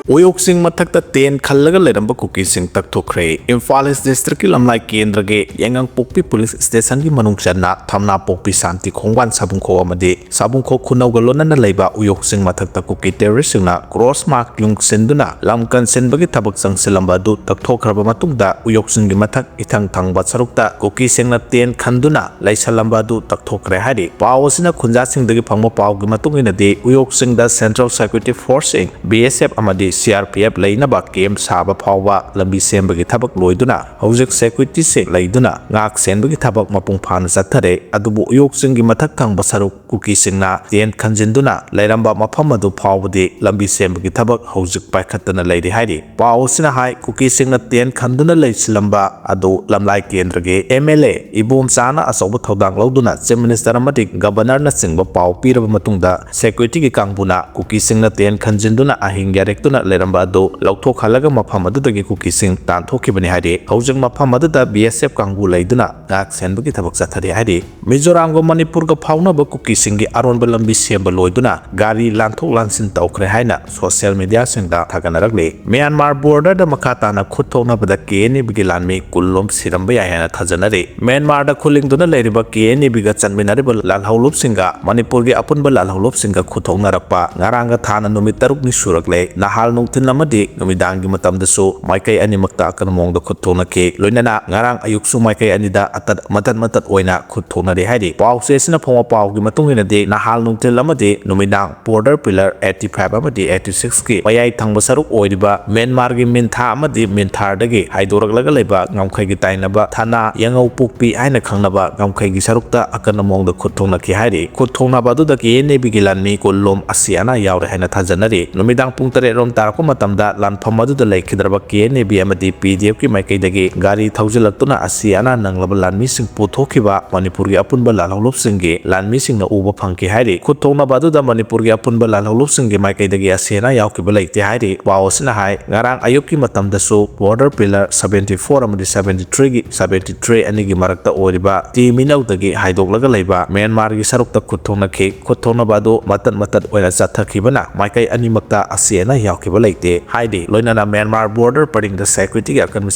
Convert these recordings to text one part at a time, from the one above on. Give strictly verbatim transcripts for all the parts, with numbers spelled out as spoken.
ꯎꯌꯣꯛꯁꯤꯡ ꯃꯊꯛꯇ ꯇꯦꯟ ꯈꯜꯂꯒ ꯂꯩꯔꯝꯕ ꯀꯨꯀꯤꯁꯤꯡ ꯇꯛꯊꯣꯛꯈ꯭ꯔꯦ꯫ ꯏꯝꯐꯥꯜ ꯏꯁ ꯗꯤꯁꯇ꯭ꯔꯤꯛꯀꯤ ꯂꯝꯂꯥꯏ ꯀꯦꯟꯗ꯭ꯔꯒꯤ ꯌꯥꯏꯉꯪꯄꯣꯛꯄꯤ ꯄꯨꯂꯤꯁ ꯁ꯭ꯇꯦꯁꯟꯒꯤ ꯃꯅꯨꯡ ꯆꯟꯅ ꯊꯝꯅꯥꯄꯣꯛꯄꯤ ꯁꯥꯟꯇꯤ ꯈꯣꯡꯕꯥꯟ ꯁꯥꯕꯨꯡꯈꯣꯛ ꯑꯃꯗꯤ ꯁꯥꯕꯨꯡꯈꯣꯛ ꯈꯨꯅꯧꯒ ꯂꯣꯟꯅꯅ ꯂꯩꯕ ꯎꯌꯣꯛꯁꯤꯡ ꯃꯊꯛꯇ ꯀꯨꯀꯤ ꯇꯦꯔꯣꯔꯤꯁꯁꯤꯡꯅ ꯀ꯭ꯔꯣꯁ ꯃꯥꯔꯛ ꯌꯨꯡꯁꯤꯟꯗꯨꯅ ꯂꯝ ꯀꯟꯁꯤꯟꯕꯒꯤ ꯊꯕꯛ ꯆꯪꯁꯤꯜꯂꯝꯕ ꯑꯗꯨ ꯇꯛꯊꯣꯛꯈ꯭ꯔꯕ ꯃꯇꯨꯡꯗ ꯎꯌꯣꯛꯁꯤꯡꯒꯤ ꯃꯊꯛ ꯏꯊꯪ ꯊꯪꯕ ꯁꯔꯨꯛꯇ ꯀꯨꯀꯤꯁꯤꯡꯅ ꯇꯦꯟ ꯈꯟꯗꯨꯅ ꯂꯩꯁꯜꯂꯝꯕ ꯑꯗꯨ ꯇꯛꯊꯣꯛꯈ꯭ꯔꯦ ꯍꯥꯏꯔꯤ꯫ ꯄꯥꯎ ꯑꯁꯤꯅ ꯈꯨꯟꯖꯥꯁꯤꯡꯗꯒꯤ ꯐꯪꯕ ꯄꯥꯎꯒꯤ ꯃꯇꯨꯡ ꯏꯟꯅꯗꯤ ꯎꯌꯣꯛꯁꯤꯡꯗ Central Security Force ꯁꯤꯡ, B S F ꯑꯃꯗꯤ C R P F ꯂꯩꯅꯕ ꯀꯦꯝꯞ ꯁꯥꯕ ꯐꯥꯎꯕ ꯂꯝꯕꯤ ꯁꯦꯝꯕꯒꯤ ꯊꯕꯛ ꯂꯣꯏꯗꯨꯅ ꯍꯧꯖꯤꯛ ꯁꯦꯀ꯭ꯌꯨꯔꯤꯇꯤꯁꯤꯡ ꯂꯩꯗꯨꯅ ꯉꯥꯛ ꯁꯦꯟꯕꯒꯤ ꯊꯕꯛ ꯃꯄꯨꯡ ꯐꯥꯅ ꯆꯠꯊꯔꯦ꯫ ꯑꯗꯨꯕꯨ ꯎꯌꯣꯛꯁꯤꯡꯒꯤ ꯃꯊꯛ ꯊꯪꯕ ꯁꯔꯨꯛ ꯀꯨꯀꯤꯁꯤꯡꯅ ꯇꯦꯟ ꯈꯟꯖꯤꯟꯗꯨꯅ ꯂꯩꯔꯝꯕ ꯃꯐꯝ ꯑꯗꯨ ꯐꯥꯎꯕꯗꯤ ꯂꯝꯕꯤ ꯁꯦꯝꯕꯒꯤ ꯊꯕꯛ ꯍꯧꯖꯤꯛ ꯄꯥꯏꯈꯠꯇꯅ ꯂꯩꯔꯤ ꯍꯥꯏꯔꯤ꯫ ꯄꯥꯎ ꯑꯁꯤꯅ ꯍꯥꯏ, ꯀꯨꯀꯤꯁꯤꯡꯅ ꯇꯦꯟ ꯈꯟꯗꯨꯅ ꯂꯩꯁꯤꯜꯂꯝꯕ ꯑꯗꯨ ꯂꯝꯂꯥꯏ ꯀꯦꯟꯗ꯭ꯔꯒꯤ M L A ꯏꯕꯣꯝꯆꯥꯅ ꯑꯆꯧꯕ ꯊꯧꯗꯥꯡ ꯂꯧꯗꯨꯅ Chief Minister ꯑꯃꯗꯤ Governor ꯅꯆꯤꯡꯕ ꯄꯥꯎ ꯄꯤꯔꯕ ꯃꯇꯨꯡꯗ ꯁꯦꯀ꯭ꯌꯨꯔꯤꯇꯤꯒꯤ ꯀꯥꯡꯕꯨꯅ ꯀꯨꯀꯤꯁꯤꯡꯅ ꯇꯦꯟ ꯈꯟꯖꯤꯟꯗꯨꯅ ꯑꯍꯤꯡ ꯌꯥꯔꯦꯛꯇꯨꯅ ꯂꯩꯔꯝꯕ ꯑꯗꯨ ꯂꯧꯊꯣꯛꯍꯜꯂꯒ ꯃꯐꯝ ꯑꯗꯨꯗꯒꯤ ꯀꯨꯀꯤꯁꯤꯡ ꯇꯥꯟꯊꯣꯛꯈꯤꯕꯅꯤ ꯍꯥꯏꯔꯤ꯫ ꯍꯧꯖꯤꯛ ꯃꯐꯝ ꯑꯗꯨꯗ B S F ꯀꯥꯡꯕꯨ ꯂꯩꯗꯨꯅ ꯉꯥꯛ ꯁꯦꯟꯕꯒꯤ ꯊꯕꯛ ꯆꯠꯊꯔꯤ ꯍꯥꯏꯔꯤ꯫ ꯃꯤꯖꯣꯔꯥꯝꯒ ꯃꯅꯤꯄꯨꯔꯒ ꯐꯥꯎꯅꯕ ꯀꯨꯀꯤꯁꯤꯡꯒꯤ ꯑꯔꯣꯟꯕ ꯂꯝꯕꯤ ꯁꯦꯝꯕ ꯂꯣꯏꯗꯨꯅ ꯒꯥꯔꯤ ꯂꯥꯟꯊꯣꯛ ꯂꯥꯟꯁꯤꯟ ꯇꯧꯈ꯭ꯔꯦ ꯍꯥꯏꯅ ꯁꯣꯁꯤꯌꯦꯜ ꯃꯤꯗꯤꯌꯥꯁꯤꯡꯗ ꯊꯥꯒꯠꯅꯔꯛꯂꯤ꯫ ꯃ꯭ꯌꯥꯟꯃꯥꯔ ꯕꯣꯔꯗꯔꯗ ꯃꯈꯥ ꯇꯥꯅ ꯈꯨꯠ ꯊꯣꯛꯅꯕꯗ K N A B ꯒꯤ ꯂꯥꯟꯃꯤ ꯀꯨꯟꯂꯣꯝ ꯁꯤꯔꯝꯕ ꯌꯥꯏ ꯍꯥꯏꯅ ꯊꯥꯖꯅꯔꯤ꯫ ꯃ꯭ꯌꯥꯟꯃꯥꯔꯗ ꯈꯨꯂꯤꯡꯗꯨꯅ ꯂꯩꯔꯤꯕ K N A B ꯒ ꯆꯠꯃꯤꯟꯅꯔꯤꯕ ꯂꯥꯜꯍꯧꯂꯨꯞꯁꯤꯡꯒ ꯃꯅꯤꯄꯨꯔꯒꯤ ꯑꯄꯨꯟꯕ ꯂꯥꯜꯍꯧꯂꯨꯞꯁꯤꯡꯒ ꯈꯨꯠ ꯊꯣꯛꯅꯔꯛꯄ ꯉꯔꯥꯡꯒ ꯊꯥꯅ ꯅꯨꯃꯤꯠ ꯇꯔꯨꯛꯅꯤ ꯁꯨꯔꯛꯂꯦ꯫ ꯅꯍꯥꯜ ꯅꯨꯡꯊꯤꯜ ꯑꯃꯗꯤ ꯅꯨꯃꯤꯗꯥꯡꯒꯤ ꯃꯇꯝꯗꯁꯨ ꯃꯥꯏꯀꯩ ꯑꯅꯤꯃꯛꯇ ꯑꯀꯟꯕ ꯃꯑꯣꯡꯗ ꯈꯨꯠ ꯊꯣꯛꯅꯈꯤ꯫ ꯂꯣꯏꯅꯅ ꯉꯔꯥꯡ ꯑꯌꯨꯛꯁꯨ ꯃꯥꯏꯀꯩ ꯑꯅꯤꯗ ꯑꯇꯠ ꯃꯇꯠ ꯃꯇꯠ ꯑꯣꯏꯅ ꯈꯨꯠ ꯊꯣꯛꯅꯔꯤ ꯍꯥꯏꯔꯤ꯫ ꯄꯥꯎꯆꯦ ꯑꯁꯤꯅ ꯐꯣꯡꯕ ꯄꯥꯎꯒꯤ ꯃꯇꯨꯡ ꯏꯟꯅꯗꯤ ꯅꯍꯥꯜ ꯅꯨꯡꯊꯤꯜ ꯑꯃꯗꯤ ꯅꯨꯃꯤꯗꯥꯡ border pillar eighty five ꯑꯃꯗꯤ eighty six ꯀꯤ ꯃꯌꯥꯏ ꯊꯪꯕ ꯁꯔꯨꯛ ꯑꯣꯏꯔꯤꯕ ꯃ꯭ꯌꯥꯟꯃꯥꯔꯒꯤ ꯃꯤꯟꯊꯥ ꯑꯃꯗꯤ ꯃꯤꯟꯊꯥꯔꯗꯒꯤ ꯍꯥꯏꯗꯣꯔꯛꯂꯒ ꯂꯩꯕ ꯉꯝꯈꯩꯒꯤ ꯇꯥꯏꯅꯕ ꯊꯥꯅꯥ ꯌꯥꯏꯉꯪꯄꯣꯛꯄꯤ ꯍꯥꯏꯅ ꯈꯪꯅꯕ ꯉꯝꯈꯩꯒꯤ ꯁꯔꯨꯛꯇ ꯑꯀꯟꯕ ꯃꯑꯣꯡꯗ ꯈꯨꯠ ꯊꯣꯛꯅꯈꯤ ꯍꯥꯏꯔꯤ꯫ ꯈꯨꯠ ꯊꯣꯛꯅꯕ ꯑꯗꯨꯗ K N A B ꯒꯤ ꯂꯥꯟꯃꯤ ꯀꯨꯟꯂꯣꯝ ꯑꯁꯤ ꯑꯅꯥ ꯌꯥꯎꯔꯦ ꯍꯥꯏꯅ ꯊꯥꯖꯅꯔꯤ꯫ ꯅꯨꯃꯤꯗꯥꯡ ꯄꯨꯡ ꯇꯔꯦꯠ ꯔꯣꯝ ꯇꯥꯔꯛꯄ ꯃꯇꯝꯗ ꯂꯥꯟꯐꯝ ꯑꯗꯨꯗ ꯂꯩꯈꯤꯗ꯭ꯔꯕ K N A B ꯑꯃꯗꯤ P D F ꯀꯤ ꯃꯥꯏꯀꯩꯗꯒꯤ ꯒꯥꯔꯤ ꯊꯧꯖꯤꯜꯂꯛꯇꯨꯅ ꯑꯁꯤ ꯑꯅꯥ ꯅꯪꯂꯕ ꯂꯥꯟꯃꯤꯁꯤꯡ ꯄꯨꯊꯣꯛꯈꯤꯕ ꯃꯅꯤꯄꯨꯔꯒꯤ ꯑꯄꯨꯟꯕ ꯂꯥꯜꯍꯧꯂꯨꯞꯁꯤꯡꯒꯤ ꯂꯥꯟꯃꯤꯁꯤꯡꯅ ꯎꯕ ꯐꯪꯈꯤ ꯍꯥꯏꯔꯤ꯫ ꯈꯨꯠ ꯊꯣꯛꯅꯕ ꯑꯗꯨꯗ ꯃꯅꯤꯄꯨꯔꯒꯤ ꯑꯄꯨꯟꯕ ꯂꯥꯜꯍꯧꯂꯨꯞꯁꯤꯡꯒꯤ ꯃꯥꯏꯀꯩꯗꯒꯤ ꯑꯁꯤ ꯑꯅꯥ ꯌꯥꯎꯈꯤꯕ ꯂꯩꯇꯦ ꯍꯥꯏꯔꯤ꯫ ꯄꯥꯎ ꯑꯁꯤꯅ ꯍꯥꯏ, ꯉꯔꯥꯡ ꯑꯌꯨꯛꯀꯤ ꯃꯇꯝꯗꯁꯨ border pillar seventy four ꯑꯃꯗꯤ seventy three ꯒꯤ seventy three ꯑꯅꯤꯒꯤ ꯃꯔꯛꯇ ꯑꯣꯏꯔꯤꯕ ꯇꯤ ꯃꯤꯅꯧꯗꯒꯤ ꯍꯥꯏꯗꯣꯛꯂꯒ ꯂꯩꯕ ꯃ꯭ꯌꯥꯟꯃꯥꯔꯒꯤ ꯁꯔꯨꯛꯇ ꯈꯨꯠ ꯊꯣꯛꯅꯈꯤ꯫ ꯈꯨꯠ ꯊꯣꯛꯅꯕ ꯑꯗꯨ ꯃꯇꯠ ꯃꯇꯠ ꯑꯣꯏꯅ ꯆꯠꯊꯈꯤꯕꯅ ꯃꯥꯏꯀꯩ ꯑꯅꯤꯃꯛꯇ ꯑꯁꯤ ꯑꯅꯥ ꯌꯥꯎꯈꯤꯕ ꯂꯩꯇꯦ ꯍꯥꯏꯔꯤ꯫ ꯂꯣꯏꯅꯅ ꯃ꯭ꯌꯥꯟꯃꯥꯔ ꯕꯣꯔꯗꯔ ꯄꯔꯤꯡꯗ ꯁꯦꯀ꯭ꯌꯨꯔꯤꯇꯤꯒꯤ ꯑꯀꯟꯕ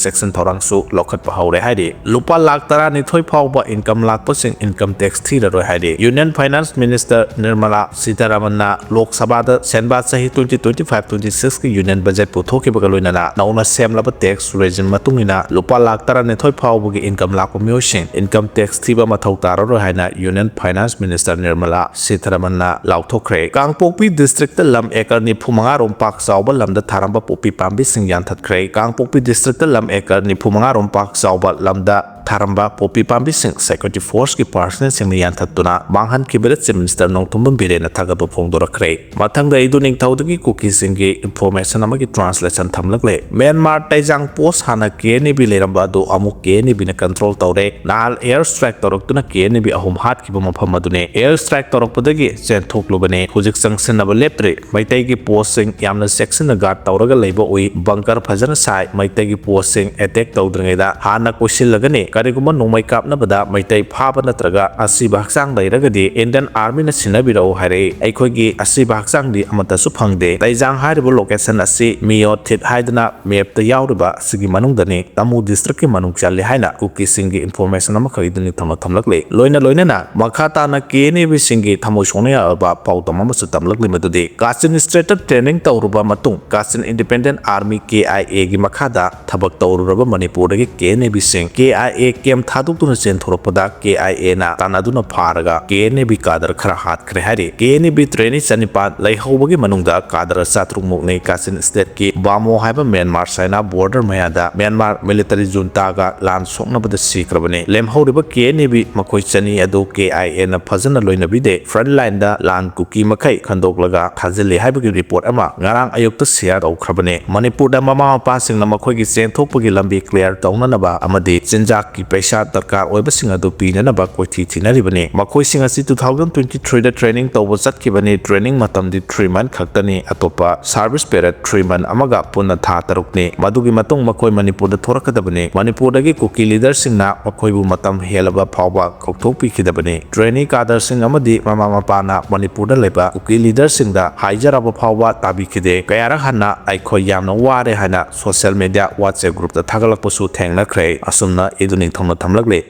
ꯆꯦꯛꯁꯤꯟ ꯊꯧꯔꯥꯡꯁꯨ ꯂꯧꯈꯠꯄ ꯍꯧꯔꯦ ꯍꯥꯏꯔꯤ꯫ ꯂꯨꯄꯥ ꯂꯥꯈ ꯇꯔꯥꯅꯤꯊꯣꯏ ꯐꯥꯎꯕ ꯏꯟꯀꯝ ꯂꯥꯛꯄꯁꯤꯡ ꯏꯟꯀꯝ ꯇꯦꯛꯁ ꯊꯤꯔꯔꯣꯏ ꯍꯥꯏꯔꯤ꯫ ꯌꯨꯅꯤꯌꯟ ꯐꯥꯏꯅꯥꯟꯁ ꯃꯤꯅꯤꯁꯇꯔ ꯅꯤꯔꯃꯂꯥ ꯁꯤꯇꯥꯔꯥꯃꯟꯅ ꯂꯣꯛ ꯁꯚꯥꯗ ꯁꯦꯟꯕꯥ ꯆꯍꯤ twenty twenty-five twenty-six ꯀꯤ ꯌꯨꯅꯤꯌꯟ ꯕꯖꯦꯠ ꯄꯨꯊꯣꯛꯈꯤꯕꯒ ꯂꯣꯏꯅꯅ ꯅꯧꯅ ꯁꯦꯝꯂꯕ ꯇꯦꯛꯁ ꯔꯦꯖꯤꯝ ꯃꯇꯨꯡ ꯏꯟꯅ ꯂꯨꯄꯥ ꯂꯥꯈ ꯇꯔꯥꯅꯤꯊꯣꯏ ꯐꯥꯎꯕꯒꯤ ꯏꯟꯀꯝ ꯂꯥꯛꯄ ꯃꯤꯑꯣꯏꯁꯤꯡ ꯏꯟꯀꯝ ꯇꯦꯛꯁ ꯊꯤꯕ ꯃꯊꯧ ꯇꯥꯔꯔꯣꯏ ꯍꯥꯏꯅ ꯌꯨꯅꯤꯌꯟ ꯐꯥꯏꯅꯥꯟꯁ ꯃꯤꯅꯤꯁꯇꯔ ꯅꯤꯔꯃꯂꯥ ꯁꯤꯇꯥꯔꯥꯃꯟꯅ ꯂꯥꯎꯊꯣꯛꯈ꯭ꯔꯦ꯫ ꯀꯥꯡꯄꯣꯛꯄꯤ ꯗꯤꯁꯇ꯭ꯔꯤꯛꯇ ꯂꯝ ꯑꯦꯀꯔ ꯅꯤꯐꯨ ꯃꯉꯥ ꯔꯣꯝ ꯄꯥꯛ ꯆꯥꯎꯕ ꯂꯝꯗ ꯊꯥꯔꯝꯕ ꯄꯣꯄꯤ ꯄꯥꯝꯕꯤꯁꯤꯡ ꯌꯥꯟꯊꯠꯈ꯭ꯔꯦ꯫ ꯀꯥꯡꯄꯣꯛꯄꯤ ꯗꯤꯁꯇ꯭ꯔꯤꯛꯇ ꯂꯝ ꯑꯦꯀꯔ ꯅꯤꯐꯨ ꯃꯉꯥ ꯔꯣꯝ ꯄꯥꯛ ꯆꯥꯎꯕ ꯂꯝꯗ ꯊꯥꯔꯝꯕ ꯄꯣꯄꯤ ꯄꯥꯝꯕꯤꯁꯤꯡ ꯁꯦꯀ꯭ꯌꯨꯔꯤꯇꯤ ꯐꯣꯔꯁꯀꯤ ꯄꯥꯔꯁꯅꯦꯜꯁꯤꯡꯅ ꯌꯥꯟꯊꯠꯇꯨꯅ ꯃꯥꯡꯍꯟꯈꯤꯕꯗ ꯆꯤꯐ ꯃꯤꯅꯤꯁꯇꯔ ꯅꯣꯡꯊꯣꯝꯕꯝ ꯕꯤꯔꯦꯟꯅ ꯊꯥꯒꯠꯄ ꯐꯣꯡꯗꯣꯔꯛꯈ꯭ꯔꯦ꯫ ꯃꯊꯪꯗ ꯏꯗꯨ ꯅꯤꯡꯊꯧꯗꯒꯤ ꯀꯨꯀꯤꯁꯤꯡꯒꯤ ꯏꯟꯐꯣꯔꯃꯦꯁꯟ ꯑꯃꯒꯤ ꯇ꯭ꯔꯥꯟꯁꯂꯦꯁꯟ ꯊꯝꯂꯛꯂꯦ꯫ ꯃ꯭ꯌꯥꯟꯃꯥꯔ ꯇꯩꯖꯥꯡ ꯄꯣꯁ ꯍꯥꯟꯅ ꯀꯦ ꯑꯦꯟ ꯑꯦ ꯕꯤ ꯂꯩꯔꯝꯕ ꯑꯗꯨ ꯑꯃꯨꯛ ꯀꯦ ꯑꯦꯟ ꯑꯦ ꯕꯤꯅ ꯀꯟꯇ꯭ꯔꯣꯜ ꯇꯧꯔꯦ꯫ ꯅꯍꯥꯟ ꯑꯦꯌꯔ ꯁ꯭ꯇ꯭ꯔꯥꯏꯛ ꯇꯧꯔꯛꯇꯨꯅ ꯀꯦ ꯑꯦꯟ ꯑꯦ ꯕꯤ ꯑꯍꯨꯝ ꯍꯥꯠꯈꯤꯕ ꯃꯐꯝ ꯑꯗꯨꯅꯤ꯫ ꯑꯦꯌꯔ ꯁ꯭ꯇ꯭ꯔꯥꯏꯛ ꯇꯧꯔꯛꯄꯗꯒꯤ ꯆꯦꯟꯊꯣꯛꯂꯨꯕꯅꯤ꯫ ꯍꯧꯖꯤꯛ ꯆꯪꯁꯤꯟꯅꯕ ꯂꯦꯞꯇ꯭ꯔꯤ꯫ ꯃꯩꯇꯩꯒꯤ ꯄꯣꯁꯁꯤꯡ ꯌꯥꯝꯅ ꯆꯦꯛꯁꯤꯟꯅ ꯒꯥꯔꯗ ꯇꯧꯔꯒ ꯂꯩꯕ ꯎꯏ꯫ ꯕꯪꯀꯔ ꯐꯖꯅ ꯁꯥꯏ꯫ ꯃꯩꯇꯩꯒꯤ ꯄꯣꯁꯁꯤꯡ ꯑꯦꯇꯦꯛ ꯇꯧꯗ꯭ꯔꯤꯉꯩꯗ ꯍꯥꯟꯅ ꯀꯣꯏꯁꯤꯜꯂꯒꯅꯤ꯫ ꯀꯔꯤꯒꯨꯝꯕ ꯅꯣꯡꯃꯩ ꯀꯥꯞꯅꯕꯗ ꯃꯩꯇꯩ ꯐꯥꯕ ꯅꯠꯇ꯭ꯔꯒ ꯑꯁꯤꯕ ꯍꯛꯆꯥꯡ ꯂꯩꯔꯒꯗꯤ ꯏꯟꯗꯤꯌꯟ ꯑꯥꯔꯃꯤꯅ ꯁꯤꯟꯅꯕꯤꯔꯛꯎ ꯍꯥꯏꯔꯛꯏ꯫ ꯑꯩꯈꯣꯏꯒꯤ ꯑꯁꯤꯕ ꯍꯛꯆꯥꯡꯗꯤ ꯑꯃꯠꯇꯁꯨ ꯐꯪꯗꯦ꯫ ꯇꯩꯖꯥꯡ ꯍꯥꯏꯔꯤꯕ ꯂꯣꯀꯦꯁꯟ ꯑꯁꯤ ꯃꯤꯌꯣ ꯊꯤꯠ ꯍꯥꯏꯗꯅ ꯃꯦꯞꯇ ꯌꯥꯎꯔꯤꯕ ꯑꯁꯤꯒꯤ ꯃꯅꯨꯡꯗꯅꯤ꯫ ꯇꯃꯨ ꯗꯤꯁꯇ꯭ꯔꯤꯛꯀꯤ ꯃꯅꯨꯡ ꯆꯜꯂꯤ ꯍꯥꯏꯅ ꯀꯨꯀꯤꯁꯤꯡꯒꯤ ꯏꯟꯐꯣꯔꯃꯦꯁꯟ ꯑꯃꯈꯛ ꯏꯗꯨ ꯅꯤꯡꯊꯧꯅ ꯊꯝꯂꯛꯂꯤ꯫ ꯂꯣꯏꯅ ꯂꯣꯏꯅꯅ ꯃꯈꯥ ꯇꯥꯅ ꯀꯦ ꯑꯦꯟ ꯑꯦ ꯕꯤꯁꯤꯡꯒꯤ ꯊꯃꯣꯏ ꯁꯣꯛꯅ ꯌꯥꯔꯕ ꯄꯥꯎꯗꯝ ꯑꯃꯁꯨ ꯇꯝꯂꯛꯂꯤ, ꯃꯗꯨꯗꯤ ꯀꯥꯆꯤꯟ ꯁ꯭ꯇꯦꯠꯇ ꯇ꯭ꯔꯦꯅꯤꯡ ꯇꯧꯔꯨꯕ ꯃꯇꯨꯡ ꯀꯥꯆꯤꯟ ꯏꯟꯗꯤꯄꯦꯟꯗꯦꯟ ꯑꯥꯔꯃꯤ, ꯀꯦ ꯑꯥꯏ ꯑꯦꯒꯤ ꯃꯈꯥꯗ ꯊꯕꯛ ꯇꯧꯔꯨꯔꯕ ꯃꯅꯤꯄꯨꯔꯗꯒꯤ ꯀꯦ N A ꯕꯤꯁꯤꯡ K I A ꯀꯦꯝ ꯊꯥꯗꯣꯛꯇꯨꯅ ꯆꯦꯟꯊꯣꯔꯛꯄꯗ ꯀꯦ ꯑꯥꯏ ꯑꯦꯅ ꯇꯥꯟꯅꯗꯨꯅ ꯐꯥꯔꯒ ꯀꯦ ꯑꯦꯟ ꯑꯦ ꯕꯤ ꯀꯥꯗꯔ ꯈꯔ ꯍꯥꯠꯈ꯭ꯔꯦ ꯍꯥꯏꯔꯤ꯫ ꯀꯦ ꯑꯦꯟ ꯑꯦ ꯕꯤ ꯇ꯭ꯔꯦꯅꯤ ꯆꯅꯤꯄꯥꯟ ꯂꯩꯍꯧꯕꯒꯤ ꯃꯅꯨꯡꯗ ꯀꯥꯗꯔ ꯆꯥꯇ꯭ꯔꯨꯛ ꯃꯨꯛꯅꯤ ꯀꯥꯆꯤꯟ ꯁ꯭ꯇꯦꯠꯀꯤ ꯕꯥꯃꯣ ꯍꯥꯏꯕ ꯃ꯭ꯌꯥꯟꯃꯥꯔ ꯆꯥꯏꯅꯥ ꯕꯣꯔꯗꯔ ꯃꯌꯥꯗ ꯃ꯭ꯌꯥꯟꯃꯥꯔ ꯃꯤꯂꯤꯇꯔꯤ ꯖꯨꯟꯇꯥꯒ ꯂꯥꯟ ꯁꯣꯛꯅꯕꯗ ꯁꯤꯈ꯭ꯔꯕꯅꯤ꯫ ꯂꯦꯝꯍꯧꯔꯤꯕ ꯀꯦ ꯑꯦꯟ ꯑꯦ ꯕꯤ ꯃꯈꯣꯏ ꯆꯅꯤ ꯑꯗꯨ ꯀꯦ ꯑꯥꯏ ꯑꯦꯅ ꯐꯖꯅ ꯂꯣꯏꯅꯕꯤꯗꯦ꯫ ꯐ꯭ꯔꯟꯠ ꯂꯥꯏꯟꯗ ꯂꯥꯟ ꯀꯨꯀꯤ ꯃꯈꯩ ꯈꯟꯗꯣꯛꯂꯒ ꯊꯥꯖꯤꯜꯂꯤ ꯍꯥꯏꯕꯒꯤ ꯔꯤꯄꯣꯔꯠ ꯑꯃ ꯉꯔꯥꯡ ꯑꯌꯨꯛꯇ ꯁꯤꯌꯥꯔ ꯇꯧꯈ꯭ꯔꯕꯅꯤ꯫ ꯃꯅꯤꯄꯨꯔꯗ ꯃꯃꯥ ꯃꯄꯥꯁꯤꯡꯅ ꯃꯈꯣꯏꯒꯤ ꯆꯦꯟꯊꯣꯛꯄꯒꯤ ꯂꯝꯕꯤ ꯀ꯭ꯂꯤꯌꯥꯔ ꯇꯧꯅꯅꯕ ꯑꯃꯗꯤ ꯆꯤꯟꯖꯥꯛꯀꯤ ꯄꯩꯁꯥ ꯗꯔꯀꯥꯔ ꯑꯣꯏꯕꯁꯤꯡ ꯑꯗꯨ ꯄꯤꯅꯅꯕ ꯀꯣꯏꯊꯤ ꯊꯤꯅꯔꯤꯕꯅꯤ꯫ ꯃꯈꯣꯏꯁꯤꯡ ꯑꯁꯤ two thousand twenty three ꯗ ꯇ꯭ꯔꯦꯅꯤꯡ ꯇꯧꯕ ꯆꯠꯈꯤꯕꯅꯤ꯫ ꯇ꯭ꯔꯦꯅꯤꯡ ꯃꯇꯝꯗꯤ three month ꯈꯛꯇꯅꯤ꯫ ꯑꯇꯣꯞꯄ ꯁꯥꯔꯚꯤꯁ ꯄꯦꯔꯦꯠ three month ꯑꯃꯒ ꯄꯨꯟꯅ ꯊꯥ ꯇꯔꯨꯛꯅꯤ꯫ ꯃꯗꯨꯒꯤ ꯃꯇꯨꯡ ꯃꯈꯣꯏ ꯃꯅꯤꯄꯨꯔꯗ ꯊꯣꯔꯛꯀꯗꯕꯅꯤ꯫ ꯃꯅꯤꯄꯨꯔꯗꯒꯤ ꯀꯨꯀꯤ ꯂꯤꯗꯔꯁꯤꯡꯅ ꯃꯈꯣꯏꯕꯨ ꯃꯇꯝ ꯍꯦꯜꯂꯕ ꯐꯥꯎꯕ ꯀꯧꯊꯣꯛꯄꯤꯈꯤꯗꯕꯅꯤ꯫ ꯇ꯭ꯔꯦꯅꯤ ꯀꯥꯗꯔꯁꯤꯡ ꯑꯃꯗꯤ ꯃꯃꯥ ꯃꯄꯥꯅ ꯃꯅꯤꯄꯨꯔꯗ ꯂꯩꯕ ꯀꯨꯀꯤ ꯂꯤꯗꯔꯁꯤꯡꯗ ꯍꯥꯏꯖꯔꯕ ꯐꯥꯎꯕ ꯇꯥꯕꯤꯈꯤꯗꯦ꯫ ꯑꯦꯔꯛ ꯍꯟꯅ "ꯑꯩꯈꯣꯏ ꯌꯥꯝꯅ ꯋꯥꯔꯦ" ꯍꯥꯏꯅ social media WhatsApp groupꯇ ꯊꯥꯒꯠꯂꯛꯄꯁꯨ ꯊꯦꯡꯅꯈ꯭ꯔꯦ꯫ ꯑꯁꯨꯝꯅ ꯏꯗꯨ ꯅꯤꯡꯊꯧꯅ ꯊꯝꯂꯛꯂꯤ꯫